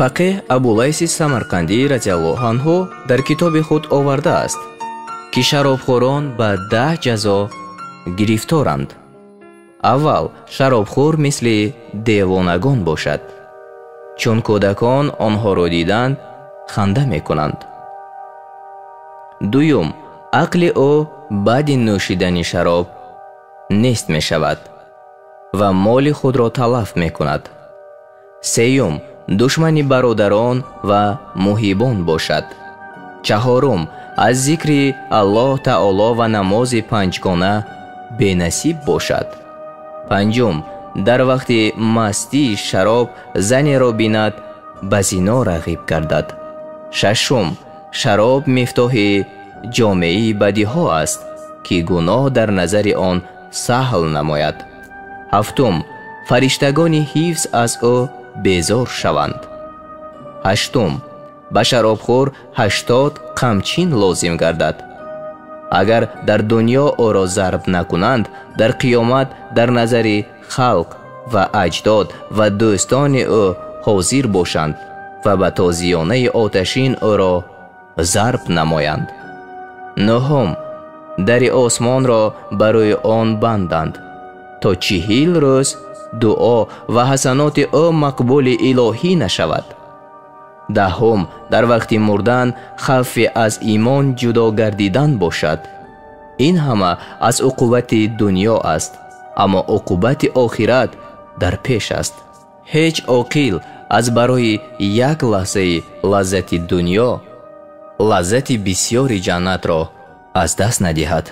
Фақеҳ Абулайси Самарқандӣ разияллоҳу анҳу дар китоби худ овардааст, ки шаробхӯрон ба 10 ҷазо гирифторанд. Аввал, шаробхӯр мисли девонагон бошад, чун кӯдакон онҳоро диданд, ханда мекунанд. Дуюм, ақли ӯ баъди нӯшидани шароб нест мешавад ва моли худро талаф мекунад. Сеюм, душмани бародарон ва муҳибон бошад. Чаҳорум, аз зикри Аллоҳ Таоло ва намози панҷгона бенасиб бошад. Панҷум, дар вақти мастии шароб занеро бинад, ба зино рағиб гардад. Шашум, шароб мифтоҳи ҷомеи бадиҳо аст, ки гуноҳ дар назари он саҳл намояд. Ҳафтум, фариштагони ҳифз аз ӯ безор шаванд. Ҳаштум, ба шаробхӯр 80 қамчин лозим гардад. Агар дар дунё ӯро зарб накунанд, дар қиёмат дар назари халқ ва аҷдод ва дӯстони ӯ ҳозир бошанд ва ба тозиёнаи оташин ӯро зарб намоянд. Нуҳум, дари осмонро барои он банданд, то 40 рӯз дуо ва ҳасаноти ӯ мақбули илоҳӣ нашавад. Даҳум, дар вақти мурдан хавфи аз имон ҷудо гардидан бошад. Ин ҳама аз уқубати дунё аст, аммо уқубати охират дар пеш аст. Ҳеҷ оқил аз барои як лаҳзаи лаззати дунё лаззати бисёри ҷаннатро аз даст надиҳад.